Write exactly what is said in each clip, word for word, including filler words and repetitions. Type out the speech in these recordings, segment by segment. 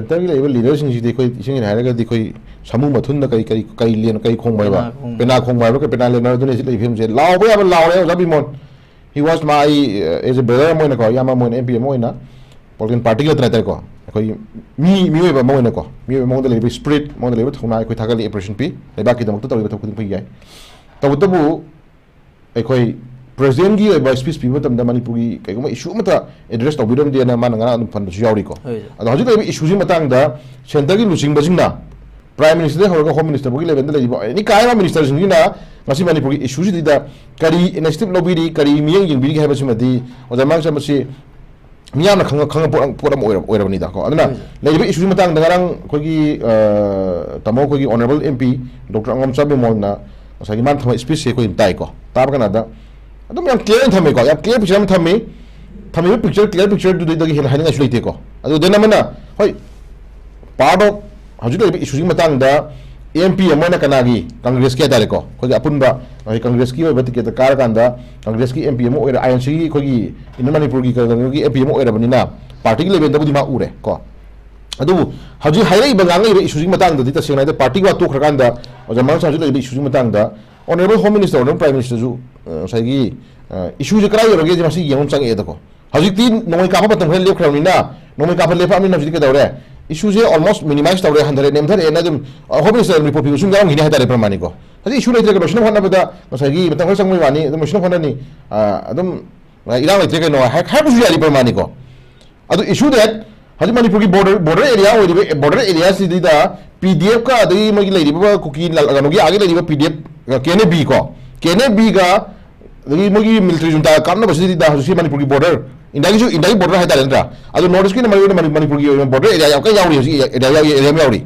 ꯁꯦꯟꯇꯔꯒꯤ ꯂꯩꯔꯤꯕ ꯂꯤꯗꯔꯁꯤꯡꯁꯤꯗꯤ ꯑꯩꯈꯣꯏ ꯏꯁꯦꯡ ꯁꯦꯡꯅ ꯍꯥꯏꯔꯒꯗꯤ ꯑꯩꯈꯣꯏ ꯁꯥꯃꯨ ꯃꯊꯨꯟꯗ ꯀꯩ ꯀꯩ ꯀꯩ ꯂꯦꯟ ꯀꯩ ꯈꯣꯡꯕ ꯍꯥꯏꯕ? ꯄꯦꯅꯥ ꯈꯣꯡꯕ꯫ ꯄꯦꯅꯥ ꯈꯣꯡꯕ ꯍꯥꯏꯕ ꯀꯩ ꯄꯦꯅꯥ ꯂꯦꯟ ꯑꯗꯨꯅ ꯍꯧꯖꯤꯛ ꯂꯩꯔꯤꯕ ꯐꯤꯕꯝꯁꯦ꯫ ꯂꯥꯎꯕ ꯌꯥꯕ ꯂꯥꯎꯔꯦ ꯑꯣꯖꯥ ꯕꯤꯃꯣꯟ꯫ He was my, uh, as a brother ꯑꯃ ꯑꯣꯏꯅꯀꯣ, ꯏꯌꯥꯝꯕ ꯑꯃ ꯑꯣꯏꯅ, ꯑꯦꯝ ꯄꯤ ꯑꯃ ꯑꯣꯏꯅ, ꯄꯣꯂꯤꯇꯤꯀꯦꯜ ꯄꯥꯔꯇꯤꯒꯤ ꯅꯠꯇꯅ ꯍꯥꯏꯇꯥꯔꯦꯀꯣ, ꯑꯩꯈꯣꯏꯒꯤ ꯃꯤ ꯃꯤꯑꯣꯏꯕ ꯑꯃ ꯑꯣꯏꯅꯀꯣ, ꯃꯤꯑꯣꯏꯕ ꯃꯉꯣꯟꯗ ꯂꯩꯔꯤꯕ ꯁ꯭ꯄꯤꯔꯤꯠ, ꯃꯉꯣꯟꯗ ꯂꯩꯔꯤꯕ ꯊꯧꯅꯥ ꯑꯩꯈꯣꯏ ꯊꯥꯒꯠꯂꯤ, ꯑꯦꯄ꯭ꯔꯤꯁꯤꯌꯦꯁꯟ ꯄꯤ꯫ ꯂꯩꯕꯥꯛꯀꯤꯗꯃꯛꯇ ꯇꯧꯔꯤꯕ ꯊꯕꯛ ꯈꯨꯗꯤꯡꯃꯛ ꯌꯥꯏ꯫ ꯇꯧꯕꯇꯕꯨ ꯑꯩꯈꯣꯏ ꯄ꯭ꯔꯦꯁꯤꯗꯦꯟꯒꯤ ꯑꯣꯏꯕ ꯁ꯭ꯄꯤꯆ ꯄꯤꯕ ꯃꯇꯝꯗ ꯃꯅꯤꯄꯨꯔꯒꯤ ꯀꯩꯒꯨꯝꯕ ꯏꯁꯨ ꯑꯃꯠꯇ ꯑꯦꯗ꯭ꯔꯦꯁ ꯇꯧꯕꯤꯔꯝꯗꯦꯅ ꯃꯥꯅ ꯉꯔꯥꯡ ꯑꯗꯨꯝ ꯄꯟꯕꯁꯨ ꯌꯥꯎꯔꯤꯀꯣ꯫ ꯍꯣꯏ꯫ ꯑꯗꯣ ꯍꯧꯖꯤꯛ ꯂꯩꯔꯤꯕ ꯏꯁꯨꯁꯤ ꯃꯇꯥꯡꯗ ꯁꯦꯟꯇꯔꯒꯤ ꯂꯨꯆꯤꯡꯕꯁꯤꯡꯅ, ꯄ꯭ꯔꯥꯏꯝ ꯃꯤꯅꯤꯁꯇꯔꯗꯒꯤ ꯍꯧꯔꯒ ꯍꯣꯝ ꯃꯤꯅꯤꯁꯇꯔ ꯐꯥꯎꯒꯤ ꯂꯦꯚꯦꯜꯗ ꯂꯩꯔꯤꯕ ꯑꯦꯅꯤ ꯀꯥꯏꯕ ꯃꯤꯅꯤꯁꯇꯔꯁꯤꯡꯁꯤꯅ ꯉꯁꯤ ꯃꯅꯤꯄꯨꯔꯒꯤ ꯏꯁꯨꯁꯤꯗ ꯀꯔꯤ ꯏꯅꯤꯁꯤꯌꯦꯇꯤꯚ ꯂꯧꯕꯤꯔꯤ, ꯀꯔꯤ ꯃꯤꯠꯌꯦꯡ ꯌꯦꯡꯕꯤꯔꯤꯒꯦ ꯍꯥꯏꯕꯁꯤꯃꯗꯤ ꯑꯣꯖꯥ ꯃꯥꯡꯁꯥ ꯃꯁꯤ ꯃꯤꯌꯥꯝꯅ ꯈꯪꯉ ꯈꯪꯉ ꯄꯣꯠ ꯑꯃ- ꯄꯣꯠ ꯑꯃ ꯑꯣꯏꯔ- ꯑꯣꯏꯔꯕꯅꯤꯗꯀꯣ꯫ ꯑꯗꯨꯅ ꯍꯣꯏ, ꯁꯥꯔ꯫ ꯂꯩꯔꯤꯕ ꯏꯁꯨꯒꯤ ꯃꯇꯥꯡꯗ ꯉꯔꯥꯡ ꯑꯩꯈꯣꯏꯒꯤ, ꯑ, ꯇꯥꯃꯣ ꯑꯩꯈꯣꯏꯒꯤ ꯑꯣꯅꯔꯦꯕꯜ ꯑꯦꯝ ꯄꯤ ꯗꯣꯛꯇꯔ ꯑꯉꯝꯆꯥ ꯕꯤꯃꯣꯜꯅ ꯉꯁꯥꯏꯒꯤ ꯃꯥꯅ ꯊꯝꯕ ꯁ꯭ꯄꯤꯆꯁꯦ ꯑꯩꯈꯣꯏ ꯑꯗꯨꯝ ꯇꯥꯏꯀꯣ꯫ ꯇꯥꯕ ꯀꯥꯟꯗ ꯑꯗꯨꯝ ꯌꯥꯝ ꯀ꯭ꯂꯤꯌꯔ ꯑꯣꯏꯅ ꯊꯝꯃꯦꯀꯣ, ꯌꯥꯝ ꯀ꯭ꯂꯤꯌꯔ ꯄꯤꯛꯆꯔ ꯑꯃ ꯊꯝꯃꯤ꯫ ꯊꯝꯃꯤꯕ ꯄꯤꯛꯆꯔ, ꯀ꯭ꯂꯤꯌꯔ ꯄꯤꯛꯆꯔꯗꯨꯗꯒꯤ ꯍꯦꯟꯅ ꯍꯥꯏꯅꯤꯡꯉꯥꯏꯁꯨ ꯂꯩꯇꯦꯀꯣ꯫ ꯑꯗꯨ ꯗꯦꯟ ꯑꯃꯅ, ꯍꯣꯏ, ꯄꯥꯔꯠ ꯑꯣꯐ ꯍꯧꯖꯤꯛ ꯂꯩꯔꯤꯕ ꯏꯁꯨꯁꯤꯒꯤ ꯃꯇꯥꯡꯗ ꯑꯦꯝ ꯄꯤ ꯑꯃ ꯑꯣꯏꯅ ꯀꯅꯥꯒꯤ, ꯀꯪꯒ꯭ꯔꯦꯁꯀꯤ ꯍꯥꯏꯇꯥꯔꯦꯀꯣ, ꯑꯩꯈꯣꯏꯒꯤ ꯑꯄꯨꯟꯕ, ꯑꯩꯈꯣꯏ ꯀꯪꯒ꯭ꯔꯦꯁꯀꯤ ꯑꯣꯏꯕ ꯇꯤꯀꯦꯠꯇ ꯀꯥꯔꯀꯥꯟꯗ ꯀꯪꯒ꯭ꯔꯦꯁꯀꯤ ꯑꯦꯝ ꯄꯤ ꯑꯃ ꯑꯣꯏꯔ, ꯑꯥꯏ ꯑꯦꯟ ꯁꯤꯒꯤ ꯑꯩꯈꯣꯏꯒꯤ ꯏꯟꯅꯔ ꯃꯅꯤꯄꯨꯔꯒꯤ ꯀꯩꯅꯣꯒꯤ ꯑꯦꯝ ꯄꯤ ꯑꯃ ꯑꯣꯏꯔꯕꯅꯤꯅ ꯄꯥꯔꯇꯤꯒꯤ ꯂꯦꯚꯦꯜꯗꯕꯨꯗꯤ ꯃꯥ ꯎꯔꯦ ꯀꯣ꯫ ꯑꯗꯨꯕꯨ ꯍꯧꯖꯤꯛ ꯍꯥꯏꯔꯛꯏꯕ, ꯉꯥꯡꯉꯛꯏꯕ ꯏꯁꯨꯁꯤꯒꯤ ꯃꯇꯥꯡꯗꯗꯤ ꯇꯁꯦꯡꯅ ꯍꯥꯏꯔꯗꯤ ꯄꯥꯔꯇꯤꯒꯤ ꯋꯥ ꯇꯣꯛꯈ꯭ꯔꯀꯥꯟꯗ ꯑꯣꯖꯥ ꯃꯥꯡꯁꯥ ꯍꯧꯖꯤꯛ ꯂꯩꯔꯤꯕ ꯏꯁꯨꯁꯤꯒꯤ ꯃꯇꯥꯡꯗ honourable home minister, honourable prime ꯃꯤꯅꯤꯁꯇꯔꯁꯨ, ꯑ, ꯉꯁꯥꯏꯒꯤ, ꯑ, ꯏꯁꯨꯁꯦ ꯀꯗꯥꯏ ꯌꯧꯔꯒꯦꯁꯦ ꯃꯁꯤ ꯌꯦꯡꯕ ꯑꯃ ꯆꯪꯉꯛꯑꯦꯗꯀꯣ꯫ ꯍꯧꯖꯤꯛꯇꯤ ꯅꯣꯡꯃꯩ ꯀꯥꯞꯄ ꯃꯇꯝ ꯈꯔ ꯂꯦꯞꯈ꯭ꯔꯕꯅꯤꯅ, ꯅꯣꯡꯃꯩ ꯀꯥꯞꯄ ꯂꯦꯞꯄꯛꯑꯕꯅꯤꯅ ꯍꯧꯖꯤꯛꯇꯤ ꯀꯩꯗꯧꯔꯦ? ꯏꯁꯨꯁꯦ ꯑꯣꯜꯃꯣꯁ ꯃꯤꯅꯤꯃꯥꯏꯁ ꯇꯧꯔꯦ, ꯍꯟꯊꯔꯦ, ꯅꯦꯝꯊꯔꯛꯑꯦꯅ ꯑꯗꯨꯝ, ꯑ, ꯍꯣꯝ ꯃꯤꯅꯤꯁꯇꯔ ꯔꯤꯄꯣꯔꯠ ꯄꯤꯕꯁꯨ ꯑꯗꯨꯝ ꯌꯥꯎꯔꯝꯈꯤꯅꯤ ꯍꯥꯏꯇꯥꯔꯦ ꯄ꯭ꯔꯃꯥꯅꯤꯀꯣ꯫ ꯍꯧꯖꯤꯛ ꯏꯁꯨ ꯂꯩꯇ꯭ꯔꯒ ꯂꯣꯏꯁꯤꯟꯅꯕ ꯍꯣꯠꯅꯕꯗ ꯉꯁꯥꯏꯒꯤ ꯃꯇꯝ ꯈꯔ ꯆꯪꯕꯒꯤ ꯋꯥꯅꯤ, ꯑꯗꯨꯝ ꯂꯣꯏꯁꯤꯟꯅꯕ ꯍꯣꯠꯅꯅꯤ꯫ ꯑ, ꯑꯗꯨꯝ, ꯑ, ꯏꯔꯥꯡ ꯂꯩꯇ꯭ꯔꯦ ꯀꯩꯅꯣ ꯍꯥꯏ-, ꯍꯥꯏꯔꯛꯄꯁꯨ ꯌꯥꯔꯤ ꯄ꯭ꯔꯃꯥꯅꯤꯀꯣ꯫ ꯑꯗꯨ ꯏꯁꯨ ꯗꯦꯠ ꯍꯧꯖꯤꯛ ꯃꯅꯤꯄꯨꯔꯒꯤ ꯕꯣꯔꯗꯔ, ꯕꯣꯔꯗꯔ ꯑꯦꯔꯤꯌꯥ ꯑꯣꯏꯔꯤꯕ, ꯕꯣꯔꯗꯔ ꯑꯦꯔꯤꯌꯥꯁꯤꯗ ꯄꯤ ꯗꯤ ꯑꯦꯐꯀ ꯑꯗꯒꯤ ꯃꯣꯏꯒꯤ ꯂꯩꯔꯤꯕ ꯀꯨꯀꯤ ꯂ-, ꯀꯩꯅꯣꯒꯤ ꯑꯥꯒꯤ ꯂꯩꯔꯤꯕ P D F, K N A B ꯀꯣ, ꯀꯦ ꯑꯦꯟ ꯑꯦ ꯕꯤꯒ ꯑꯗꯒꯤ ꯃꯣꯏꯒꯤ ꯃꯤꯂꯤꯇꯔꯤ ꯖꯨꯟꯇꯥ ꯀꯥꯞꯅꯕꯁꯤꯗ ꯍꯧꯖꯤꯛꯀꯤ ꯃꯅꯤꯄꯨꯔꯒꯤ ꯕꯣꯔꯗꯔ, ꯏꯟꯗꯤꯌꯥꯒꯤꯁꯨ, ꯏꯟꯗꯤꯌꯥꯒꯤ ꯕꯣꯔꯗꯔ ꯍꯥꯏꯇꯥꯔꯦ ꯅꯠꯇ꯭ꯔꯥ? ꯑꯗꯣ ꯅꯣꯔꯠ ꯏꯁꯀꯤꯅ ꯃꯔꯨꯑꯣꯏꯅ ꯃꯅꯤ-, ꯃꯅꯤꯄꯨꯔꯒꯤ ꯑꯣꯏꯕ ꯕꯣꯔꯗꯔ ꯑꯦꯔꯤꯌꯥ ꯌꯥꯝ ꯀꯟꯅ ꯌꯥꯎꯔꯤ, ꯍꯧꯖꯤꯛ ꯑꯦꯔꯤꯌꯥ, ꯑꯦꯔꯤꯌꯥ, ꯑꯦꯔꯤꯌꯥ ꯑꯃ ꯌꯥꯎꯔꯤ꯫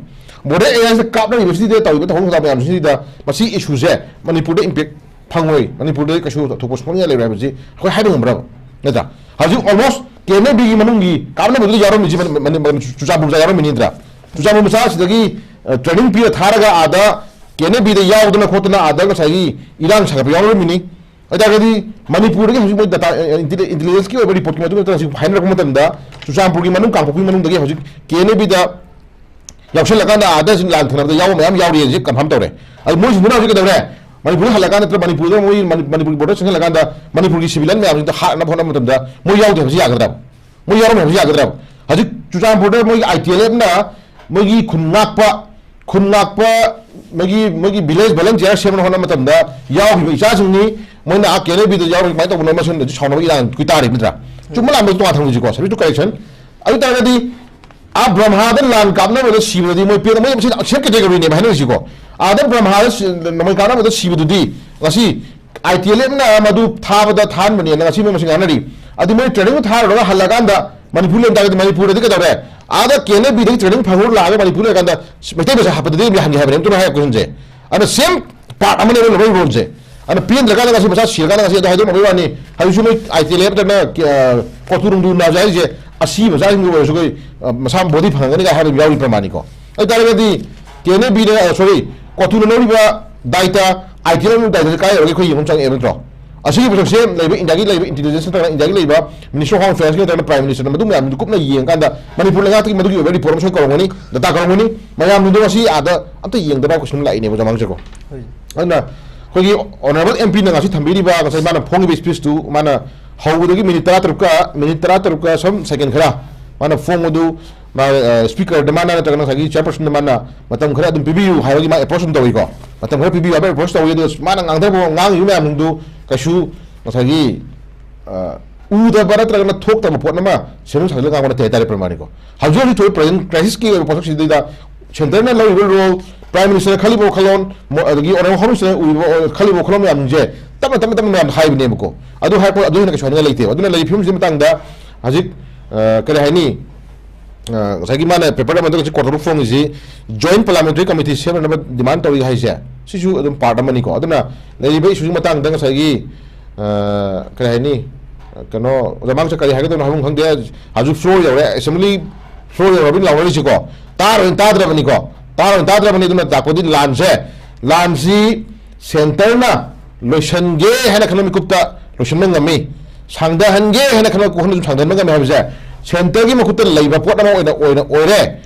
ꯕꯣꯔꯗꯔ ꯑꯦꯔꯤꯌꯥꯁꯤꯗ ꯀꯥꯞꯅꯔꯤꯕꯁꯤꯗ ꯇꯧꯔꯤꯕ ꯊꯧꯔꯝ ꯊꯧꯗꯥꯡ ꯃꯌꯥꯝꯁꯤꯗ ꯃꯁꯤ ꯏꯁꯨꯁꯦ ꯃꯅꯤꯄꯨꯔꯗ ꯏꯝꯄꯦꯛ ꯐꯪꯉꯣꯏ, ꯃꯅꯤꯄꯨꯔꯗ ꯀꯩꯁꯨ ꯊꯣꯛꯄ ꯁꯨꯡꯌꯥ ꯂꯩꯔꯣꯏ ꯍꯥꯏꯕꯁꯤ ꯑꯩꯈꯣꯏ ꯍꯥꯏꯕ ꯉꯝꯕ꯭ꯔꯕ? ꯅꯠꯇ꯭ꯔꯥ? ꯍꯧꯖꯤꯛ ꯑꯣꯜꯃꯣꯁ ꯀꯦ ꯑꯦꯟ ꯑꯦ ꯕꯤꯒꯤ ꯃꯅꯨꯡꯒꯤ ꯀꯥꯞꯅꯕꯗꯨꯗ ꯌꯥꯎꯔꯝꯃꯤꯁꯤ ꯃꯅꯤ-, ꯃꯅꯤ-, ꯃꯅꯤ-, ꯆꯨꯔꯆꯥꯟꯄꯨꯔ ꯃꯆꯥ ꯌꯥꯎꯔꯝꯃꯤꯅꯤ ꯅꯠꯇ꯭ꯔꯥ? ꯆꯨꯔꯆꯥꯟꯄꯨꯔ ꯃꯆꯥꯁꯤꯗꯒꯤ, ꯑ, ꯇ꯭ꯔꯦꯅꯤꯡ ꯄꯤꯔ ꯊꯥꯔꯒ ꯑꯥꯗ ꯀꯦ ꯑꯦꯟ ꯑꯦ ꯕꯤꯗ ꯌꯥꯎꯗꯅ ꯈꯣꯠꯇꯅ ꯑꯥꯗ ꯉꯁꯥꯏꯒꯤ ꯏꯔꯥꯡ ꯁꯥꯒꯠꯄ ꯌꯥꯎꯔꯝꯃꯤꯅꯤ꯫ ꯑꯗꯨ ꯇꯥꯔꯒꯗꯤ ꯃꯅꯤꯄꯨꯔꯗꯒꯤ ꯍꯧꯖꯤꯛ ꯃꯣꯏ ꯗꯇꯥ ꯏꯟꯇꯤꯂꯤꯖꯦꯟꯁꯀꯤ ꯑꯣꯏꯕ ꯔꯤꯄꯣꯔꯠꯀꯤ ꯃꯇꯨꯡ ꯏꯟꯅ ꯍꯧꯖꯤꯛ ꯍꯥꯏꯅꯔꯛꯄ ꯃꯇꯝꯗ ꯆꯨꯔꯆꯥꯟꯄꯨꯔꯒꯤ ꯃꯅꯨꯡ ꯀꯥꯡꯄꯣꯛꯄꯤ ꯃꯅꯨꯡꯗꯒꯤ ꯍꯧꯖꯤꯛ ꯀꯦ ꯑꯦꯟ ꯑꯦ ꯕꯤꯗ ꯌꯥꯎꯁꯜꯂꯀꯥꯟꯗ ꯑꯥꯗ ꯍꯧꯖꯤꯛ ꯂꯥꯟ ꯊꯦꯡꯅꯕꯗ ꯌꯥꯎꯕ ꯃꯌꯥꯝ ꯌꯥꯎꯔꯤ ꯍꯧꯖꯤꯛ ꯀꯟꯐꯥꯔꯝ ꯇꯧꯔꯦ꯫ ꯑꯗꯨ ꯃꯣꯏꯁꯤꯡꯗꯨꯅ ꯍꯧꯖꯤꯛ ꯀꯩꯗꯧꯔꯦ? ꯃꯅꯤꯄꯨꯔꯗ ꯍꯜꯂꯛꯀꯥꯟꯗ ꯅꯠꯇ꯭ꯔꯒ ꯃꯅꯤꯄꯨꯔꯗ ꯃꯣꯏ ꯃꯅꯤ- ꯃꯅꯤꯄꯨꯔꯒꯤ ꯕꯣꯔꯗꯔ ꯆꯪꯁꯤꯜꯂꯀꯥꯟꯗ ꯃꯅꯤꯄꯨꯔꯒꯤ ꯁꯤꯚꯤꯂꯤꯌꯟ ꯃꯌꯥꯝꯁꯤꯡꯗ ꯍꯥꯠꯅꯕ ꯍꯣꯠꯅꯕ ꯃꯇꯝꯗ ꯃꯣꯏ ꯌꯥꯎꯗꯦ ꯍꯥꯏꯕꯁꯤ ꯌꯥꯒꯗ꯭ꯔꯕ? ꯃꯣꯏ ꯌꯥꯎꯔꯝꯃꯦ ꯍꯥꯏꯕꯁꯤ ꯌꯥꯒꯗ꯭ꯔꯕ? ꯍꯧꯖꯤꯛ ꯆꯨꯔꯆꯥꯟꯄꯨꯔꯗ ꯃꯣꯏꯒꯤ ꯑꯥꯏ ꯇꯤ ꯑꯦꯜ ꯑꯦꯐꯅ ꯃꯣꯏꯒꯤ ꯈꯨꯟ ꯉꯥꯛꯄ, ꯈꯨꯟ ꯉꯥꯛꯄ, ꯃꯣꯏꯒꯤ ꯃꯣꯏꯒꯤ ꯚꯤꯂꯦꯖ ꯚꯣꯂꯟꯇꯤꯌꯔ ꯁꯦꯝꯅꯕ ꯍꯣꯠꯅꯕ ꯃꯇꯝꯗ ꯌꯥꯎꯈꯤꯕ ꯏꯆꯥꯁꯤꯡꯅꯤ꯫ ꯃꯣꯏꯅ ꯑꯥ ꯀꯦ ꯑꯦꯟ ꯑꯦ ꯕꯤꯗ ꯌꯥꯎꯔꯒ ꯀꯃꯥꯏꯅ ꯇꯧꯕꯅꯣ ꯃꯁꯦꯟꯗꯁꯨ ꯁꯥꯎꯅꯕ ꯏꯔꯥꯡ ꯇꯥꯔꯤꯕ ꯅꯠꯇ꯭ꯔꯥ? ꯆꯨꯝꯕ ꯂꯥꯟꯕꯗꯣ ꯇꯣꯉꯥꯟ ꯊꯝꯈꯤꯁꯤꯀꯣ, subject to correction꯫ ꯑꯗꯨ ꯇꯥꯔꯒꯗꯤ ꯑꯥ ꯕ꯭ꯔꯍꯃꯥꯗ ꯂꯥꯟ ꯀꯥꯞꯅꯕꯗ ꯁꯤꯕꯗꯗꯤ ꯃꯣꯏ ꯄꯦꯟꯅ, ꯃꯣꯏ ꯃꯁꯤ ꯁꯦꯝ ꯀꯦꯇꯦꯒꯣꯔꯤꯅꯦꯕ ꯍꯥꯏꯅꯔꯤꯁꯤꯀꯣ꯫ ꯑꯥꯗ ꯕ꯭ꯔꯍꯃꯥꯗ ꯁꯤ- ꯅꯣꯡꯃꯩ ꯀꯥꯞꯅꯕꯗ ꯁꯤꯕꯗꯨꯗꯤ ꯉꯁꯤ ꯑꯥꯏ ꯇꯤ ꯑꯦꯜ ꯑꯦꯐꯅ ꯃꯗꯨ ꯊꯥꯕꯗ ꯊꯥꯍꯟꯕꯅꯦꯅ ꯉꯁꯤ ꯃꯣꯏ ꯃꯁꯤ ꯉꯥꯡꯅꯔꯤ꯫ ꯑꯗꯨ ꯃꯣꯏ ꯇ꯭ꯔꯦꯅꯤꯡ ꯊꯥꯔꯨꯔꯒ ꯍꯜꯂꯀꯥꯟꯗ ꯃꯅꯤꯄꯨꯔ ꯂꯩꯔꯝ ꯇꯥꯔꯒꯗꯤ ꯃꯅꯤꯄꯨꯔꯗꯗꯤ ꯀꯩꯗꯧꯔꯦ? ꯑꯥꯗ ꯀꯦ ꯑꯦꯟ ꯑꯦ ꯕꯤꯗꯒꯤ ꯇ꯭ꯔꯦꯅꯤꯡ ꯐꯪꯉꯨꯔ ꯂꯥꯛꯑꯒ ꯃꯅꯤꯄꯨꯔ ꯂꯩꯔꯀꯥꯟꯗ ꯃꯩꯇꯩ ꯃꯆꯥ ꯍꯥꯠꯄꯗꯗꯤ ꯑꯗꯨꯝ ꯌꯥꯍꯟꯒꯦ ꯍꯥꯏꯕꯅꯦ꯫ ꯑꯗꯨꯅ ꯍꯥꯏ ꯀꯣꯏꯁꯟꯁꯦ꯫ ꯑꯗꯨꯅ ꯁꯦꯝ ꯄꯥꯔꯠ ꯑꯃꯅꯦꯕ ꯂꯧꯔꯛꯏ ꯔꯣꯜꯁꯦ꯫ ꯑꯗꯨꯅ ꯄꯦꯟꯗ꯭ꯔꯀꯥꯟꯗ ꯉꯁꯤ ꯃꯆꯥ ꯁꯤꯔꯀꯥꯟꯗ ꯉꯁꯤ ꯑꯗꯨ ꯍꯥꯏꯗꯣꯛꯅꯕꯒꯤ ꯋꯥꯅꯤ꯫ ꯍꯧꯖꯤꯛꯁꯨ ꯃꯣꯏ ꯑꯥꯏ ꯇꯤ ꯑꯦꯜ ꯑꯦꯐ ꯅꯠꯇ꯭ꯔꯒꯅ ꯀꯣꯇꯨ ꯅꯨꯡꯗꯨ ꯅꯥꯖ ꯍꯥꯏꯔꯤꯁꯦ ꯑꯁꯤꯕ ꯃꯆꯥꯁꯤꯡꯗ ꯑꯣꯏꯔꯁꯨ ꯑꯩꯈꯣꯏ, ꯑ, ꯃꯁꯥ ꯕꯣꯗꯤ ꯐꯪꯉꯒꯅꯤꯒ ꯍꯥꯏꯕ ꯌꯥꯎꯔꯤ ꯄ꯭ꯔꯃꯥꯅꯤꯀꯣ꯫ ꯑꯗꯨ ꯇꯥꯔꯒꯗꯤ ꯀꯦ ꯑꯦꯟ ꯑꯦ ꯕꯤꯅ, ꯑ, ꯁꯣꯔꯤ, ꯀꯣꯇꯨꯅ ꯂꯧꯔꯤꯕ ꯗꯥꯏꯇ, ꯑꯥꯏ ꯇꯤ ꯑꯦꯜ ꯂꯧꯔꯤꯕ ꯗꯥꯏꯇꯁꯦ ꯀꯥꯏ ꯌꯧꯔꯒꯦ ꯑꯩꯈꯣꯏ ꯌꯦꯡꯕ ꯑꯃ ꯆꯪꯉꯛꯑꯦ ꯅꯠꯇ꯭ꯔꯣ? ꯑꯁꯤꯒꯤ ꯄꯣꯠꯁꯛꯁꯦ ꯂꯩꯕ ꯏꯟꯗꯤꯌꯥꯒꯤ ꯂꯩꯕ ꯏꯟꯇꯤꯂꯤꯖꯦꯟꯁ ꯅꯠꯇ꯭ꯔꯒꯅ ꯏꯟꯗꯤꯌꯥꯒꯤ ꯂꯩꯕ ꯃꯤꯅꯤꯁꯇꯔ ꯑꯣꯐ ꯍꯣꯝ ꯑꯦꯐꯤꯌꯔꯁꯀꯤ ꯅꯠꯇ꯭ꯔꯒꯅ ꯄ꯭ꯔꯥꯏꯝ ꯃꯤꯅꯤꯁꯇꯔꯅ ꯃꯗꯨ ꯃꯌꯥꯝꯗꯨ ꯀꯨꯞꯅ ꯌꯦꯡꯉꯀꯥꯟꯗ ꯃꯅꯤꯄꯨꯔ ꯂꯩꯉꯥꯛꯇꯒꯤ ꯃꯗꯨꯒꯤ ꯑꯣꯏꯕ ꯔꯤꯄꯣꯔꯠ ꯑꯃ ꯁꯣꯏ ꯀꯧꯔꯝꯒꯅꯤ, ꯗꯇꯥ ꯀꯧꯔꯝꯒꯅꯤ, ꯃꯌꯥꯝꯗꯨꯗꯣ ꯉꯁꯤ ꯑꯥꯗ ꯑꯝꯇ ꯌꯦꯡꯗꯕ ꯀꯣꯏꯁꯟ ꯂꯥꯛꯏꯅꯦꯕ ꯖꯃꯥꯡꯁꯦꯀꯣ꯫ ꯑꯗꯨꯅ ꯑꯩꯈꯣꯏꯒꯤ ꯑꯣꯅꯔꯦꯕꯜ ꯑꯦꯝ ꯄꯤꯅ ꯉꯁꯤ ꯊꯝꯕꯤꯔꯤꯕ, ꯉꯁꯥꯏ ꯃꯥꯅ ꯐꯣꯡꯉꯤꯕ ꯁ꯭ꯄꯤꯆꯇꯨ, ꯃꯥꯅ ꯍꯧꯕꯗꯒꯤ ꯃꯤꯅꯤꯠ ꯇꯔꯥ ꯇꯔꯨꯛꯀ, ꯃꯤꯅꯤꯠ ꯇꯔꯥ ꯇꯔꯨꯛꯀ ꯁꯝ ꯁꯦꯀꯦꯟ ꯈꯔ ꯃꯥꯅ ꯐꯣꯡꯕꯗꯨ, ꯃꯥ, ꯑ, ꯁ꯭ꯄꯤꯀꯔꯗ ꯃꯥꯅ ꯅꯠꯇ꯭ꯔꯒ ꯉꯁꯥꯏꯒꯤ ꯆꯤꯌꯔꯄꯔꯁꯟꯗ ꯃꯥꯅ ꯃꯇꯝ ꯈꯔ ꯑꯗꯨꯝ ꯄꯤꯕꯤꯌꯨ ꯍꯥꯏꯕꯒꯤ ꯃꯥ ꯑꯦꯄ꯭ꯔꯣꯆ ꯑꯗꯨꯝ ꯇꯧꯏꯀꯣ꯫ ꯃꯇꯝ ꯈꯔ ꯄꯤꯕꯤꯌꯨ ꯍꯥꯏꯕ ꯑꯦꯄ꯭ꯔꯣꯆ ꯇꯧꯏ꯫ ꯑꯗꯨꯒ ꯃꯥꯅ ꯉꯥꯡꯊꯕ, ꯉꯥꯡꯉꯤꯕ ꯃꯌꯥꯝꯗꯨ ꯀꯩꯁꯨ ꯉꯁꯥꯏꯒꯤ, ꯑ, ꯎꯗꯕ ꯅꯠꯇ꯭ꯔꯒꯅ ꯊꯣꯛꯇꯕ ꯄꯣꯠ ꯑꯃ ꯁꯦꯝꯗꯣꯛ ꯁꯥꯖꯤꯜꯂꯒ ꯉꯥꯡꯕ ꯅꯠꯇꯦ ꯍꯥꯏꯇꯥꯔꯦ ꯄ꯭ꯔꯃꯥꯅꯤꯀꯣ꯫ ꯍꯧꯖꯤꯛ ꯍꯧꯖꯤꯛ ꯊꯣꯛꯏꯕ ꯄ꯭ꯔꯖꯦꯟ ꯀ꯭ꯔꯥꯏꯁꯤꯁꯀꯤ ꯑꯣꯏꯕ ꯄꯣꯠꯁꯛꯁꯤꯗꯩꯗ ꯁꯦꯟꯇꯔꯅ ꯂꯧꯔꯤꯕ ꯔꯣꯜ, ꯄ꯭ꯔꯥꯏꯝ ꯃꯤꯅꯤꯁꯇꯔꯅ ꯈꯜꯂꯤꯕ ꯋꯥꯈꯜꯂꯣꯟ, ꯃꯣ-, ꯑꯗꯒꯤ ꯑꯣꯅꯔꯦꯕꯜ ꯍꯣꯝ ꯃꯤꯅꯤꯁꯇꯔꯅ ꯎꯔꯤꯕ, ꯑꯣ, ꯈꯜꯂꯤꯕ ꯋꯥꯈꯜꯂꯣꯟ ꯃꯌꯥꯝꯁꯦ ꯇꯞꯅ ꯇꯞꯅ ꯇꯞꯅ ꯃꯌꯥꯝꯗ ꯍꯥꯏꯕꯅꯦꯕꯀꯣ꯫ ꯑꯗꯨ ꯍꯥꯏꯔꯛꯄ, ꯑꯗꯨ ꯍꯦꯟꯅ ꯀꯩꯁꯨ ꯍꯥꯏꯅꯤꯡꯉꯥꯏ ꯂꯩꯇꯦꯕ꯫ ꯑꯗꯨꯅ ꯂꯩꯔꯤꯕ ꯐꯤꯕꯝꯁꯤꯒꯤ ꯃꯇꯥꯡꯗ ꯍꯧꯖꯤꯛ, ꯑ, ꯀꯔꯤ ꯍꯥꯏꯅꯤ, ꯑ, ꯉꯁꯥꯏꯒꯤ ꯃꯥꯅ ꯄꯦꯄꯔ ꯑꯃꯗ ꯍꯧꯖꯤꯛ ꯀꯣꯔꯠꯇ ꯐꯣꯡꯉꯤꯁꯤ ꯖꯣꯏꯟ ꯄꯥꯔꯂꯥꯃꯦꯟꯇꯔꯤ ꯀꯃꯤꯇꯤ ꯁꯦꯝꯅꯅꯕ ꯗꯤꯃꯥꯟ ꯇꯧꯔꯤ ꯍꯥꯏꯁꯦ, ꯁꯤꯁꯨ ꯑꯗꯨꯝ ꯄꯥꯔꯠ ꯑꯃꯅꯤꯀꯣ꯫ ꯑꯗꯨꯅ ꯂꯩꯔꯤꯕ ꯏꯁꯨꯒꯤ ꯃꯇꯥꯡꯗ ꯉꯁꯥꯏꯒꯤ, ꯑ, ꯀꯔꯤ ꯍꯥꯏꯅꯤ, ꯀꯩꯅꯣ, ꯑꯣꯖꯥ ꯃꯥꯡꯁꯦ ꯀꯔꯤ ꯍꯥꯏꯒꯗꯕꯅꯣ ꯍꯥꯏꯕ ꯈꯪꯗꯦ꯫ ꯍꯧꯖꯤꯛ ꯐ꯭ꯂꯣꯔ ꯌꯧꯔꯦ, ꯑꯦꯁꯦꯝꯕ꯭ꯂꯤ ꯐ꯭ꯂꯣꯔ ꯌꯧꯔꯕꯅꯤ ꯂꯥꯎꯅꯔꯤꯁꯤꯀꯣ꯫ ꯇꯥꯔꯣꯏꯅ ꯇꯥꯗ꯭ꯔꯕꯅꯤꯀꯣ, ꯇꯥꯔꯣꯏꯅ ꯇꯥꯗ꯭ꯔꯕꯅꯤ꯫ ꯑꯗꯨꯅ ꯇꯥꯛꯄꯗꯤ ꯂꯥꯟꯁꯦ, ꯂꯥꯟꯁꯤ ꯁꯦꯟꯇꯔꯅ ꯂꯣꯏꯁꯟꯒꯦ ꯍꯥꯏꯅ ꯈꯟꯕ ꯃꯤꯀꯨꯞꯇ ꯂꯣꯏꯁꯟꯕ ꯉꯝꯃꯤ, ꯁꯥꯡꯊꯍꯟꯒꯦ ꯍꯥꯏꯅ ꯈꯟꯕ ꯋꯥꯈꯜꯗꯁꯨ ꯁꯥꯡꯊꯍꯟꯕ ꯉꯝꯃꯤ ꯍꯥꯏꯕꯁꯦ ꯁꯦꯟꯇꯔꯒꯤ ꯃꯈꯨꯠꯇ ꯂꯩꯕ ꯄꯣꯠ ꯑꯃ ꯑꯣꯏꯅ ꯑꯣꯏꯅ ꯑꯣꯏꯔꯦ꯫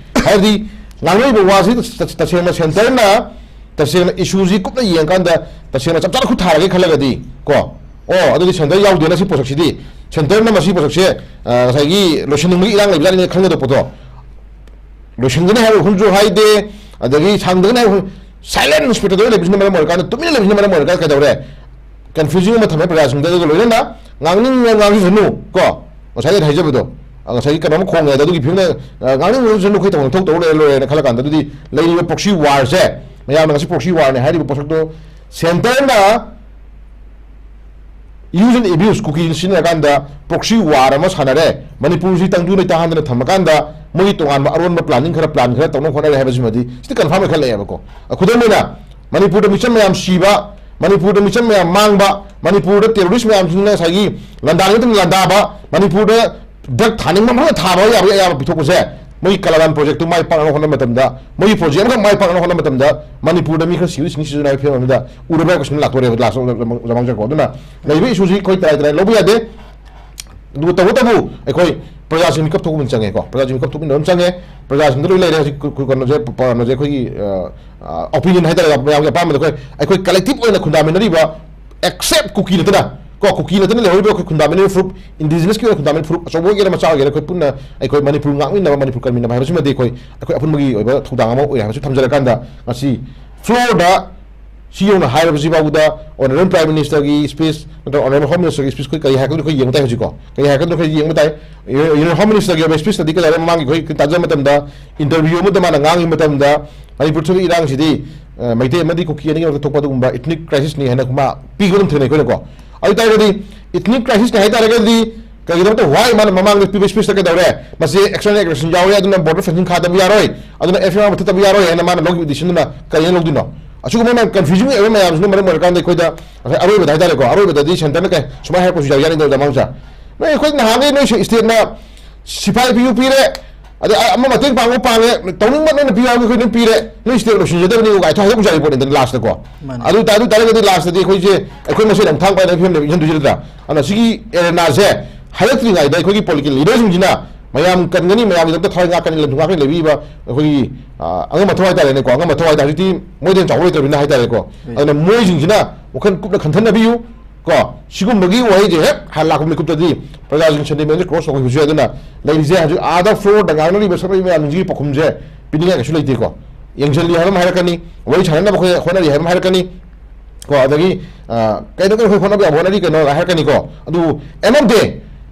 ꯍꯥꯏꯕꯗꯤ ꯉꯥꯡꯅꯔꯤꯕ ꯋꯥꯁꯤ ꯇ- ꯇ- ꯇꯁꯦꯡꯅ ꯁꯦꯟꯇꯔꯅ ꯇꯁꯦꯡꯅ ꯏꯁꯨꯁꯤ ꯀꯨꯞꯅ ꯌꯦꯡꯉꯀꯥꯟꯗ ꯇꯁꯦꯡꯅ ꯆꯞ ꯆꯥꯅ ꯈꯨꯠ ꯊꯥꯔꯒꯦ ꯈꯜꯂꯒꯗꯤ ꯀꯣ, ꯑꯣ, ꯑꯗꯨꯗꯤ ꯁꯦꯟꯇꯔ ꯌꯥꯎꯗꯦꯅ ꯁꯤ ꯄꯣꯠꯁꯛꯁꯤꯗꯤ, ꯁꯦꯟꯇꯔꯅ ꯃꯁꯤ ꯄꯣꯠꯁꯛꯁꯦ, ꯑ, ꯉꯁꯥꯏꯒꯤ ꯂꯣꯏꯁꯤꯟꯅꯤꯡꯕꯒꯤ ꯏꯔꯥꯡ ꯂꯩꯕꯖꯥꯠꯅꯤꯅ ꯈꯟꯒꯗꯧꯕ ꯄꯣꯠꯇꯣ, ꯂꯣꯏꯁꯤꯟꯒꯅꯤ ꯍꯥꯏꯕ ꯋꯥꯐꯝꯁꯨ ꯍꯥꯏꯗꯦ, ꯑꯗꯒꯤ ꯁꯥꯡꯗꯒꯅꯤ ꯍꯥꯏꯕ ꯋꯥꯐꯝ, silent spectator ꯂꯩꯕꯁꯤꯅ ꯃꯔꯝ ꯑꯣꯏꯔꯀꯥꯟꯗ, ꯇꯨꯃꯤꯟꯅ ꯂꯩꯕꯁꯤꯅ ꯃꯔꯝ ꯑꯣꯏꯔꯀꯥꯟꯗ ꯀꯩꯗꯧꯔꯦ? Confusing ꯑꯃ ꯊꯝꯃꯦ ꯄ꯭ꯔꯖꯥꯁꯤꯡꯗ, ꯑꯗꯨꯒ ꯂꯣꯏꯅꯅ ꯉꯥꯡꯅꯤꯡꯉ ꯉꯥꯡꯖꯁꯅꯨ ꯀꯣ, ꯉꯁꯥꯏꯗꯤ ꯍꯥꯏꯖꯕꯗꯣ, ꯑ, ꯉꯁꯥꯏꯒꯤ ꯀꯩꯅꯣꯝ ꯈꯣꯡꯉꯦ ꯍꯥꯏꯗ ꯑꯗꯨꯒꯤ ꯐꯤꯕꯝꯗ, ꯑ, ꯉꯥꯡꯅꯤꯡꯉ ꯉꯥꯡꯖꯁꯅꯨ, ꯑꯩꯈꯣꯏ ꯇꯧꯐꯝ ꯊꯣꯛ ꯇꯧꯔ ꯂꯩꯔ ꯂꯣꯏꯔꯦꯅ ꯈꯜꯂ ꯀꯥꯟꯗ, ꯑꯗꯨꯗꯤ ꯂꯩꯔꯤꯕ proxy warꯁꯦ, ꯃꯌꯥꯝꯅ ꯉꯁꯤ proxy warꯅꯦ ꯍꯥꯏꯔꯤꯕ ꯄꯣꯠꯁꯛꯇꯣ ꯁꯦꯟꯇꯔꯅ use and abuse ꯀꯨꯀꯤꯅ ꯁꯤꯖꯤꯟꯅꯔꯀꯥꯟꯗ proxy war ꯑꯃ ꯁꯥꯟꯅꯔꯦ, ꯃꯅꯤꯄꯨꯔꯁꯤ ꯇꯪꯗꯨ ꯂꯩꯇꯥꯍꯟꯗꯅ ꯊꯝꯃꯀꯥꯟꯗ ꯃꯣꯏꯒꯤ ꯇꯣꯉꯥꯟꯕ ꯑꯔꯣꯟꯕ planning ꯈꯔ plan ꯈꯔ ꯇꯧꯅꯕ ꯍꯣꯠꯅꯔꯦ ꯍꯥꯏꯕꯁꯤꯃꯗꯤ ꯁꯤꯗꯤ confirm ꯑꯣꯏꯈꯠꯂꯛꯑꯦꯕꯀꯣ꯫ ꯈꯨꯗꯝ ꯑꯣꯏꯅ ꯃꯅꯤꯄꯨꯔꯗ ꯃꯤꯆꯝ ꯃꯌꯥꯝ ꯁꯤꯕ, ꯃꯅꯤꯄꯨꯔꯗ ꯃꯤꯆꯝ ꯃꯌꯥꯝ ꯃꯥꯡꯕ, ꯃꯅꯤꯄꯨꯔꯗ terrorist ꯃꯌꯥꯝꯁꯤꯡꯅ ꯉꯁꯥꯏꯒꯤ ꯂꯥꯟꯗꯥꯅꯤꯡꯗꯅ ꯂꯥꯟꯗꯥꯕ, ꯃꯅꯤꯄꯨꯔꯗ drug ꯊꯥꯅꯤꯡꯕ ꯃꯐꯝꯗ ꯊꯥꯕ ꯌꯥꯕꯒꯤ ꯑꯌꯥꯕ ꯄꯤꯊꯣꯛꯄꯁꯦ, ꯃꯣꯏꯒꯤ ꯀꯂꯥꯂꯥꯟ projectꯇꯨ ꯃꯥꯏ ꯄꯥꯛꯅꯕ ꯍꯣꯠꯅꯕ ꯃꯇꯝꯗ, ꯃꯣꯏꯒꯤ project ꯑꯃꯈꯛ ꯃꯥꯏ ꯄꯥꯛꯅꯕ ꯍꯣꯠꯅꯕ ꯃꯇꯝꯗ ꯃꯅꯤꯄꯨꯔꯗ ꯃꯤ ꯈꯔ ꯁꯤꯕ ꯁꯤꯅꯤ ꯁꯤꯖꯤꯟꯅ ꯍꯥꯏꯕ ꯐꯤꯕꯝ ꯑꯃꯗ ꯎꯔꯕ ꯍꯥꯏꯕ ꯀꯣꯏꯁꯟ ꯂꯥꯛꯇꯣꯔꯦꯕ ꯂꯥꯁ ꯖꯃꯥꯡ ꯆꯪꯀꯣ꯫ ꯑꯗꯨꯅ ꯂꯩꯔꯤꯕ ꯏꯁꯨꯁꯤ ꯑꯩꯈꯣꯏ ꯇꯔꯥꯏ ꯇꯔꯥꯏ ꯂꯧꯕ ꯌꯥꯗꯦ꯫ ꯑꯗꯨꯒ ꯇꯧꯕꯇꯕꯨ ꯑꯩꯈꯣꯏ ꯄ꯭ꯔꯖꯥꯁꯤꯡ ꯃꯤꯀꯞ ꯊꯣꯛꯄ ꯑꯃ ꯆꯪꯉꯦꯀꯣ, ꯄ꯭ꯔꯖꯥꯁꯤꯡ ꯃꯤꯀꯞ ꯊꯣꯛꯃꯤꯟꯅꯕ ꯑꯃ ꯆꯪꯉꯦ꯫ ꯄ꯭ꯔꯖꯥꯁꯤꯡꯗ ꯂꯣꯏ ꯂꯩꯔꯦ ꯍꯧꯖꯤꯛ ꯀ-, ꯀ-, ꯀꯩꯅꯣꯁꯦ, ꯄ-, ꯀꯩꯅꯣꯁꯦ ꯑꯩꯈꯣꯏꯒꯤ, ꯑ, ꯑ, opinion ꯍꯥꯏꯇꯥꯔꯦ, ꯃꯌꯥꯝꯒꯤ ꯑꯄꯥꯝꯕꯗ ꯑꯩꯈꯣꯏ, ꯑꯩꯈꯣꯏ collective ꯑꯣꯏꯅ ꯈꯨꯟꯗꯥꯃꯤꯟꯅꯔꯤꯕ except ꯀꯨꯀꯤ ꯅꯠꯇꯅ ꯀꯣ, ꯀꯨꯀꯤ ꯅꯠꯇꯅ ꯂꯩꯍꯧꯔꯤꯕ ꯑꯩꯈꯣꯏ fundamental ꯐꯨꯔꯨꯞ, indigenousꯀꯤ ꯑꯣꯏꯅ fundamental ꯐꯨꯔꯨꯞ ꯑꯆꯧꯕ ꯑꯣꯏꯒꯦꯔꯥ ꯃꯆꯥ ꯑꯣꯏꯒꯦꯔꯥ, ꯑꯩꯈꯣꯏ ꯄꯨꯟꯅ ꯑꯩꯈꯣꯏ ꯃꯅꯤꯄꯨꯔ ꯉꯥꯛꯃꯤꯟꯅꯕ, ꯃꯅꯤꯄꯨꯔ ꯀꯟꯃꯤꯟꯅꯕ ꯍꯥꯏꯕꯁꯤꯃꯗꯤ ꯑꯩꯈꯣꯏ, ꯑꯩꯈꯣꯏ ꯑꯄꯨꯟꯕꯒꯤ ꯑꯣꯏꯕ ꯊꯧꯗꯥꯡ ꯑꯃ ꯑꯣꯏꯔꯦ ꯍꯥꯏꯕꯁꯤ ꯊꯝꯖꯔꯀꯥꯟꯗ, ꯉꯁꯤ floorꯗ ꯁꯤ ꯌꯧꯅ ꯍꯥꯏꯔꯕꯁꯤ ꯐꯥꯎꯕꯗ Honourable Prime Ministerꯒꯤ speech ꯅꯠꯇ꯭ꯔꯒ Honourable Home Ministerꯒꯤ speech ꯑꯩꯈꯣꯏ ꯀꯔꯤ ꯍꯥꯏꯔꯛꯀꯗꯣꯏꯅꯣ ꯑꯩꯈꯣꯏ ꯌꯦꯡꯕ ꯇꯥꯏ ꯍꯧꯖꯤꯛꯀꯣ꯫ ꯀꯔꯤ ꯍꯥꯏꯔꯛꯀꯗꯣꯏꯅꯣ ꯑꯩꯈꯣꯏ ꯌꯦꯡꯕ ꯇꯥꯏ꯫ Honourable Home Ministerꯒꯤ ꯑꯣꯏꯕ speechꯇꯗꯤ ꯀꯩꯗꯧꯔꯦ? ꯃꯃꯥꯡꯒꯤ ꯑꯩꯈꯣꯏ ꯇꯥꯖꯕ ꯃꯇꯝꯗ, interview ꯑꯃꯗ ꯃꯥꯅ ꯉꯥꯡꯉꯤ ꯃꯇꯝꯗ, ꯃꯅꯤꯄꯨꯔ ꯊꯣꯛꯏ ꯏꯔꯥꯡꯁꯤꯗꯤ, ꯑ, ꯃꯩꯇꯩ ꯑꯃꯗꯤ ꯀꯨꯀꯤ ꯑꯅꯤꯒꯤ ꯃꯔꯛꯇ ꯊꯣꯛꯄ ꯑꯗꯨꯒꯨꯝꯕ ethnic crisisꯅꯤ ꯍꯥꯏꯅ ꯃꯥ ꯄꯤꯕ ꯑꯗꯨꯝ ꯊꯦꯡꯅꯩ ꯑꯩꯈꯣꯏꯅꯀꯣ꯫ ꯑꯗꯨ ꯇꯥꯔꯒꯗꯤ ethnic crisisꯅꯤ ꯍꯥꯏ ꯇꯥꯔꯒꯗꯤ ꯀꯩꯒꯤꯗꯃꯛꯇ, why ꯃꯥꯅ ꯃꯃꯥꯡꯗ ꯄꯤꯕ speechꯇ ꯀꯩꯗꯧꯔꯦ? ꯃꯁꯤ external aggression ꯌꯥꯎꯔꯦ, ꯑꯗꯨꯅ border fencing ꯈꯥꯗꯕ ꯌꯥꯔꯣꯏ, ꯑꯗꯨꯅ FIR ꯃꯨꯊꯠꯇꯕ ꯌꯥꯔꯣꯏ ꯍꯥꯏꯅ ꯃꯥꯅ ꯂꯧꯈꯤꯕ decisionꯗꯨꯅ ꯀꯔꯤꯅ ꯂꯧꯗꯣꯏꯅꯣ? ꯑꯁꯤꯒꯨꯝꯕ ꯃꯌꯥꯝ confusing ꯑꯣꯏꯕ ꯃꯌꯥꯝꯁꯤꯅ ꯃꯔꯝ ꯑꯣꯏꯔꯀꯥꯟꯗ ꯑꯩꯈꯣꯏꯗ ꯉꯁꯥꯏ ꯑꯔꯣꯏꯕꯗ ꯍꯥꯏꯇꯥꯔꯦꯀꯣ, ꯑꯔꯣꯏꯕꯗꯗꯤ centreꯅ ꯀꯩ ꯁꯨꯃꯥꯏꯅ ꯍꯥꯏꯔꯛꯄꯁꯨ ꯌꯥꯎ ꯌꯥꯅꯤꯗꯕꯗ ꯃꯥꯡꯁꯥ ꯅꯣꯏ ꯑꯩꯈꯣꯏ ꯅꯍꯥꯟꯈꯩ ꯅꯣꯏ stateꯅ ꯁꯤꯐꯥꯏ ꯄꯤꯌꯨ ꯄꯤꯔꯦ, ꯑꯗꯩ ꯑꯃ ꯃꯇꯦꯡ ꯄꯥꯡꯕ ꯄꯥꯡꯉꯦ, ꯇꯧꯅꯤꯡꯕ ꯅꯣꯏꯅ ꯄꯤꯌꯨ ꯍꯥꯏꯕ ꯑꯩꯈꯣꯏ ꯑꯗꯨꯝ ꯄꯤꯔꯦ, ꯅꯣꯏ ꯁ꯭ꯇꯦꯠ ꯂꯣꯏꯁꯤꯟꯖꯗꯕꯅꯤ ꯀꯥꯏ ꯊꯣꯏꯗꯣꯛ ꯌꯥꯔꯤ ꯄꯣꯠꯅꯤꯗꯅ ꯂꯥꯁꯇꯀꯣ꯫ ꯃꯥꯅꯦ꯫ ꯑꯗꯨ ꯇꯥ-, ꯑꯗꯨ ꯇꯥꯔꯒꯗꯤ ꯂꯥꯁꯇꯗꯤ ꯑꯩꯈꯣꯏꯁꯦ ꯑꯩꯈꯣꯏ ꯃꯁꯦꯟ ꯑꯃꯨꯛ ꯊꯥꯡ ꯄꯥꯏꯅ ꯐꯤꯕꯝꯅꯦꯕ ꯏꯟꯁꯤꯟꯗꯣꯏꯁꯤꯗ꯫ ꯑꯗꯨꯅ ꯁꯤꯒꯤ ꯑꯦꯔꯦꯅꯥꯁꯦ ꯍꯥꯏꯔꯛꯇ꯭ꯔꯤꯉꯩꯗ ꯑꯩꯈꯣꯏꯒꯤ ꯄꯣꯂꯤꯇꯤꯀꯦꯜ ꯂꯤꯗꯔꯁꯤꯡꯁꯤꯅ ꯃꯌꯥꯝ ꯀꯟꯒꯅꯤ, ꯃꯌꯥꯝꯒꯤꯗꯃꯛꯇ ꯊꯋꯥꯏ ꯉꯥꯛꯀꯅꯤ, ꯂꯟꯊꯨ ꯉꯥꯛꯀꯅꯤ ꯂꯩꯕꯤꯕ ꯑꯩꯈꯣꯏꯒꯤ, ꯑ, ꯑꯉꯝ ꯑꯊꯧ ꯍꯥꯏꯇꯥꯔꯦꯅꯦꯀꯣ, ꯑꯉꯝ ꯑꯊꯧ ꯍꯥꯏꯇꯥꯔꯦ꯫ ꯍꯧꯖꯤꯛꯇꯤ ꯃꯣꯏꯗꯩ ꯍꯦꯟꯅ ꯆꯥꯎꯕ ꯂꯩꯇ꯭ꯔꯕꯅꯤꯅ ꯍꯥꯏꯇꯥꯔꯦꯀꯣ꯫ ꯑꯗꯨꯅ ꯃꯣꯏꯁꯤꯡꯁꯤꯅ ꯋꯥꯈꯜ ꯀꯨꯞꯅ ꯈꯟꯊꯅꯕꯤꯌꯨ꯫ ꯀꯣ, ꯁꯤꯒꯨꯝꯕꯒꯤ ꯋꯥꯍꯩꯁꯦ ꯍꯦꯛ ꯍꯥꯟꯅ ꯂꯥꯛꯄ ꯃꯤꯀꯨꯞꯇꯗꯤ ꯄ꯭ꯔꯖꯥꯁꯤꯡ ꯁꯦꯟꯇꯤꯃꯦꯟꯁꯦ ꯀ꯭ꯔꯣꯁ ꯇꯧꯈꯤꯕꯁꯨ ꯌꯥꯏ꯫ ꯑꯗꯨꯅ ꯂꯩꯔꯤꯁꯦ ꯍꯧꯖꯤꯛ ꯑꯥꯗ ꯐ꯭ꯂꯣꯔꯗ ꯉꯥꯡꯅꯔꯤꯕ ꯁꯛꯅꯔꯤꯕ ꯃꯌꯥꯝꯁꯤꯡꯁꯤꯒꯤ ꯄꯥꯎꯈꯨꯝꯁꯦ ꯄꯤꯅꯤꯡꯉꯥꯏ ꯀꯩꯁꯨ ꯂꯩꯇꯦꯀꯣ꯫ ꯌꯦꯡꯁꯤꯜꯂꯤ ꯍꯥꯏꯕ ꯑꯃ ꯍꯥꯏꯔꯛꯀꯅꯤ, ꯋꯥꯔꯤ ꯁꯥꯟꯅꯅꯕ ꯑꯩꯈꯣꯏ ꯍꯣꯠꯅꯔꯤ ꯍꯥꯏꯕ ꯑꯃ ꯍꯥꯏꯔꯛꯀꯅꯤ꯫ ꯀꯣ, ꯑꯗꯒꯤ, ꯑ, "ꯀꯩꯅꯣ, ꯀꯩꯅꯣ, ꯑꯩꯈꯣꯏ ꯍꯣꯠꯅꯕ ꯌꯥꯕ ꯍꯣꯠꯅꯔꯤ ꯀꯩꯅꯣ?" ꯍꯥꯏꯔꯛꯀꯅꯤꯀꯣ꯫ ꯑꯗꯨ ꯑꯦꯝ ꯑꯦꯝ ꯗꯦ,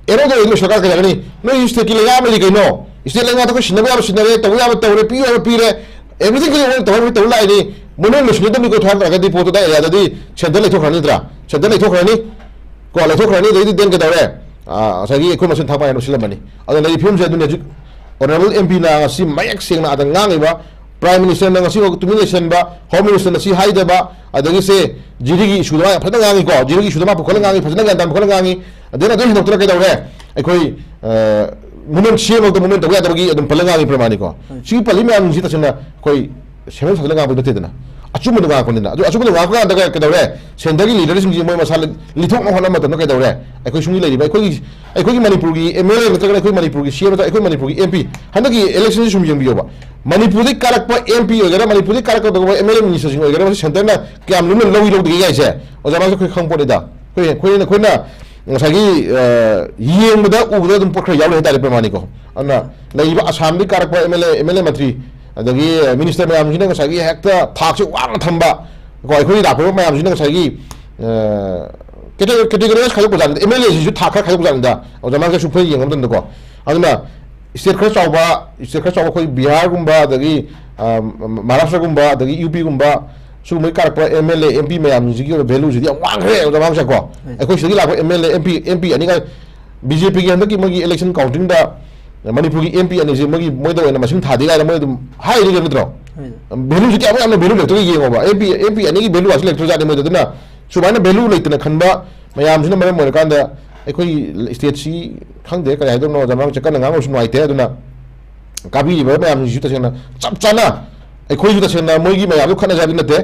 ꯑꯦꯝ ꯑꯦꯝ ꯗꯦ ꯑꯣꯏꯔꯗꯤ ꯂꯣꯏꯁꯤꯜꯂꯀꯥꯟꯗ ꯀꯩ ꯍꯥꯏꯔꯛꯀꯅꯤ? "ꯅꯣꯏ ꯁ꯭ꯇꯦꯠꯀꯤ ꯂꯩꯉꯥꯛ ꯑꯃ ꯂꯩꯔꯤ ꯀꯩꯅꯣ? ꯁ꯭ꯇꯦꯠ ꯂꯩꯉꯥꯛꯇ ꯑꯩꯈꯣꯏ ꯁꯤꯟꯅꯕ ꯌꯥꯕ ꯁꯤꯟꯅꯔꯦ, ꯇꯧꯕ ꯌꯥꯕ ꯇꯧꯔꯦ, ꯄꯤꯌꯨ ꯌꯥꯕ ꯄꯤꯔꯦ, everything ꯈꯨꯗꯤꯡꯃꯛ ꯇꯧꯍꯟꯕ ꯇꯧ ꯂꯥꯛꯏꯅꯤ, ꯃꯣꯏꯅ ꯂꯣꯏꯁꯤꯟꯒꯗꯕꯅꯤꯀꯣ" ꯍꯥꯏꯔꯛꯑꯒꯗꯤ ꯄꯣꯠꯇꯨ ꯑꯗꯥꯏ ꯑꯦꯔꯤꯌꯥꯗꯗꯤ ꯁꯦꯟꯇꯔ ꯂꯩꯊꯣꯛꯈ꯭ꯔꯅꯤꯗ꯭ꯔꯥ? ꯁꯦꯟꯇꯔ ꯂꯩꯊꯣꯛꯈ꯭ꯔꯅꯤ, ꯀꯣ, ꯂꯩꯊꯣꯛꯈ꯭ꯔꯅꯤ꯫ ꯑꯗꯩꯗꯤ ꯗꯦꯟ ꯀꯩꯗꯧꯔꯦ? ꯑꯥ, ꯉꯁꯥꯏꯒꯤ ꯑꯩꯈꯣꯏ ꯃꯁꯦꯟ ꯊꯥꯛ ꯄꯥꯏꯅ ꯂꯣꯏꯁꯤꯜꯂꯝꯃꯅꯤ꯫ ꯑꯗꯨꯅ ꯂꯩꯔꯤꯕ ꯐꯤꯕꯝꯁꯦ ꯑꯗꯨꯅꯤ ꯍꯧꯖꯤꯛ ꯑꯣꯅꯔꯦꯕꯜ ꯑꯦꯝ ꯄꯤꯅ ꯉꯁꯤ ꯃꯌꯦꯛ ꯁꯦꯡꯅ ꯑꯗ ꯉꯥꯡꯉꯤꯕ, ꯄ꯭ꯔꯥꯏꯝ ꯃꯤꯅꯤꯁꯇꯔꯅ ꯉꯁꯤ ꯇꯨꯃꯤꯟ ꯂꯩꯁꯟꯕ, ꯍꯣꯝ ꯃꯤꯅꯤꯁꯇꯔꯅ ꯁꯤ ꯍꯥꯏꯗꯕ, ꯑꯗꯒꯤ ꯁꯦ ꯖꯤꯔꯤꯒꯤ ꯏꯁꯨꯗ ꯃꯥ ꯌꯥꯝ ꯐꯖꯅ ꯉꯥꯡꯉꯤꯀꯣ, ꯖꯤꯔꯤꯒꯤ ꯏꯁꯨꯗ ꯃꯥ ꯄꯨꯈꯠꯂ ꯉꯥꯡꯉꯤ, ꯐꯖꯅ ꯒ꯭ꯌꯥꯟ ꯇꯥꯅ ꯄꯨꯈꯠꯂ ꯉꯥꯡꯉꯤ꯫ ꯑꯗꯩ ꯑꯗꯨ ꯍꯦꯟꯗꯣꯛꯇꯅ ꯀꯩꯗꯧꯔꯦ? ꯑꯩꯈꯣꯏ, ꯑ, ꯃꯨꯞꯃꯦꯟ ꯁꯦꯝꯃꯛꯇ ꯃꯨꯞꯃꯦꯟ ꯇꯧꯕ ꯌꯥꯗꯕꯒꯤ ꯑꯗꯨꯝ ꯄꯜꯂ ꯉꯥꯡꯉꯤ ꯄ꯭ꯔꯃꯥꯅꯤꯀꯣ꯫ ꯁꯤꯒꯤ ꯄꯜꯂꯤ ꯃꯌꯥꯝꯁꯤ ꯇꯁꯦꯡꯅ ꯑꯩꯈꯣꯏ ꯁꯦꯝꯗꯣꯛ ꯁꯥꯗꯣꯛꯂꯒ ꯉꯥꯡꯕꯗꯤ ꯅꯠꯇꯦꯗꯅ, ꯑꯆꯨꯝꯕꯗꯣ ꯉꯥꯡꯉꯛꯄꯅꯤꯅ꯫ ꯑꯗꯨ ꯑꯆꯨꯝꯕꯗꯣ ꯉꯥꯡꯉꯛꯄ ꯀꯥꯟꯗ ꯀꯩ-, ꯀꯩꯗꯧꯔꯦ? ꯁꯦꯟꯇꯔꯒꯤ ꯂꯤꯗꯔꯁꯤꯡꯁꯤ ꯃꯣꯏ ꯃꯁꯥ ꯂꯤ-, ꯂꯤꯊꯣꯛꯅꯕ ꯍꯣꯠꯅꯕ ꯃꯇꯝꯗ ꯀꯩꯗꯧꯔꯦ? ꯑꯩꯈꯣꯏ ꯁꯨꯝꯒꯤ ꯂꯩꯔꯤꯕ ꯑꯩꯈꯣꯏꯒꯤ, ꯑꯩꯈꯣꯏꯒꯤ ꯃꯅꯤꯄꯨꯔꯒꯤ ꯑꯦꯝ ꯑꯦꯜ ꯑꯦ ꯅꯠꯇ꯭ꯔꯒꯅ ꯑꯩꯈꯣꯏ ꯃꯅꯤꯄꯨꯔꯒꯤ ꯁꯤ ꯑꯦꯝ ꯅꯠꯇ꯭ꯔꯒ ꯑꯩꯈꯣꯏ ꯃꯅꯤꯄꯨꯔꯒꯤ ꯑꯦꯝ ꯄꯤ, ꯍꯟꯗꯛꯀꯤ ꯏꯂꯦꯛꯁꯟꯁꯤ ꯁꯨꯝ ꯌꯦꯡꯕꯤꯌꯣꯕ꯫ ꯃꯅꯤꯄꯨꯔꯗꯒꯤ ꯀꯥꯔꯛꯄ ꯑꯦꯝ ꯄꯤ ꯑꯣꯏꯒꯦꯔꯥ, ꯃꯅꯤꯄꯨꯔꯗꯒꯤ ꯀꯥꯔꯛꯀꯗꯧꯕ ꯑꯦꯝ ꯑꯦꯜ ꯑꯦ ꯃꯤꯅꯤꯁꯇꯔꯁꯤꯡ ꯑꯣꯏꯒꯦꯔꯥ, ꯃꯁꯤ ꯁꯦꯟꯇꯔꯅ ꯀꯌꯥꯝ ꯂꯨꯝꯅ ꯂꯧꯏ ꯂꯧꯗꯒꯦ ꯍꯥꯏꯁꯦ ꯑꯣꯖꯥ ꯃꯥꯁꯨ ꯑꯩꯈꯣꯏ ꯈꯪꯕ ꯄꯣꯠꯅꯤꯗ꯫ ꯑꯩꯈꯣꯏ, ꯑꯩꯈꯣꯏꯅ, ꯑꯩꯈꯣꯏꯅ ꯉꯁꯥꯏꯒꯤ, ꯑ, ꯌꯦꯡꯕꯗ ꯎꯕꯗ ꯑꯗꯨꯝ ꯄꯣꯠ ꯈꯔ ꯌꯥꯎꯔꯤ ꯍꯥꯏꯇꯥꯔꯦ ꯄ꯭ꯔꯃꯥꯅꯤꯀꯣ꯫ ꯑꯗꯨꯅ ꯂꯩꯔꯤꯕ ꯑꯁꯥꯝꯗꯒꯤ ꯀꯥꯔꯛꯄ M L A, M L ꯑꯦ ꯃꯟꯇ꯭ꯔꯤ, ꯑꯗꯒꯤ ꯃꯤꯅꯤꯁꯇꯔ ꯃꯌꯥꯝꯁꯤꯅ ꯉꯁꯥꯏꯒꯤ ꯍꯦꯛꯇ ꯊꯥꯛꯁꯦ ꯋꯥꯡꯅ ꯊꯝꯕ, ꯀꯣ, ꯑꯩꯈꯣꯏꯒꯤ ꯂꯥꯛꯄ ꯃꯌꯥꯝꯁꯤꯅ ꯉꯁꯥꯏꯒꯤ, ꯑ, ꯀꯦꯇꯦ-, ꯀꯦꯇꯦꯒꯣꯔꯥꯏꯁ ꯈꯥꯏꯗꯣꯛꯄꯖꯥꯠꯅꯤꯗ, ꯑꯦꯝ ꯑꯦꯜ ꯑꯦꯁꯤꯁꯨ ꯊꯥꯛ ꯈꯔ ꯈꯥꯏꯗꯣꯛꯄꯖꯥꯠꯅꯤꯗ, ꯑꯣꯖꯥ ꯃꯥꯅ ꯁꯨꯝ ꯑꯩꯈꯣꯏꯅ ꯌꯦꯡꯕ ꯃꯇꯝꯗꯀꯣ꯫ ꯑꯗꯨꯅ ꯁ꯭ꯇꯦꯠ ꯈꯔ ꯆꯥꯎꯕ, ꯁ꯭ꯇꯦꯠ ꯈꯔ ꯆꯥꯎꯕ ꯑꯩꯈꯣꯏ ꯕꯤꯍꯥꯔꯒꯨꯝꯕ, ꯑꯗꯒꯤ, ꯑ, ꯃꯍꯥꯔꯥꯁꯇ꯭ꯔꯒꯨꯝꯕ, ꯑꯗꯒꯤ ꯌꯨ ꯄꯤꯒꯨꯝꯕ, ꯁꯤꯒꯨꯝꯕꯩ ꯀꯥꯔꯛꯄ M L A, M P ꯃꯌꯥꯝꯁꯤꯒꯤ ꯑꯣꯏꯕ ꯚꯦꯂꯨꯁꯤꯗꯤ ꯌꯥꯝ ꯋꯥꯡꯈ꯭ꯔꯦ ꯑꯣꯖꯥ ꯃꯥꯡꯁꯦꯀꯣ꯫ ꯑꯩꯈꯣꯏ ꯁꯤꯗꯒꯤ ꯂꯥꯛꯄ M L A, M P, M P ꯑꯅꯤꯒ ꯕꯤ ꯖꯦ ꯄꯤꯒꯤ ꯍꯟꯗꯛꯀꯤ ꯃꯣꯏꯒꯤ ꯏꯂꯦꯛꯁꯟ ꯀꯥꯎꯟꯇꯤꯡꯗ ꯃꯅꯤꯄꯨꯔꯒꯤ ꯑꯦꯝ ꯄꯤ ꯑꯅꯤꯁꯤ ꯃꯣꯏꯒꯤ, ꯃꯣꯏꯗ ꯑꯣꯏꯅ ꯃꯁꯤꯡ ꯊꯥꯗꯦ ꯀꯥꯏꯅ ꯃꯣꯏ ꯑꯗꯨꯝ ꯍꯥꯏꯔꯤꯗꯨ ꯅꯠꯇ꯭ꯔꯣ? ꯚꯦꯂꯨꯁꯤ ꯀꯌꯥꯃꯨꯛ ꯌꯥꯝꯅ ꯚꯦꯂꯨ ꯂꯩꯔꯛꯇꯣꯏꯒꯦ ꯌꯦꯡꯉꯣꯕ꯫ ꯑꯦꯝ ꯄꯤ, ꯑꯦꯝ ꯄꯤ ꯑꯅꯤꯒꯤ ꯚꯦꯂꯨ ꯑꯁꯤ ꯂꯩꯔꯛꯇ꯭ꯔꯖꯥꯠꯅꯤ ꯃꯣꯏꯗ꯫ ꯑꯗꯨꯅ ꯁꯨꯃꯥꯏꯅ ꯚꯦꯂꯨ ꯂꯩꯇꯅ ꯈꯟꯕ ꯃꯌꯥꯝꯁꯤꯅ ꯃꯔꯝ ꯑꯣꯏꯔꯀꯥꯟꯗ ꯑꯩꯈꯣꯏꯒꯤ ꯁ꯭ꯇꯦꯠꯁꯤ ꯈꯪꯗꯦ ꯀꯔꯤ ꯍꯥꯏꯗꯧꯅꯣ, ꯑꯣꯖꯥ ꯃꯥꯡꯁꯦ ꯀꯟꯅ ꯉꯥꯡꯉꯨꯁꯨ ꯅꯨꯡꯉꯥꯏꯇꯦ꯫ ꯑꯗꯨꯅ ꯀꯥꯕꯤꯔꯤꯕ ꯃꯌꯥꯝꯁꯤꯡꯁꯤꯁꯨ ꯇꯁꯦꯡꯅ ꯆꯞ ꯆꯥꯅ, ꯑꯩꯈꯣꯏꯁꯨ ꯇꯁꯦꯡꯅ ꯃꯣꯏꯒꯤ ꯃꯌꯥꯝꯗꯣ ꯈꯠꯅꯖꯕꯗꯤ ꯅꯠꯇꯦ꯫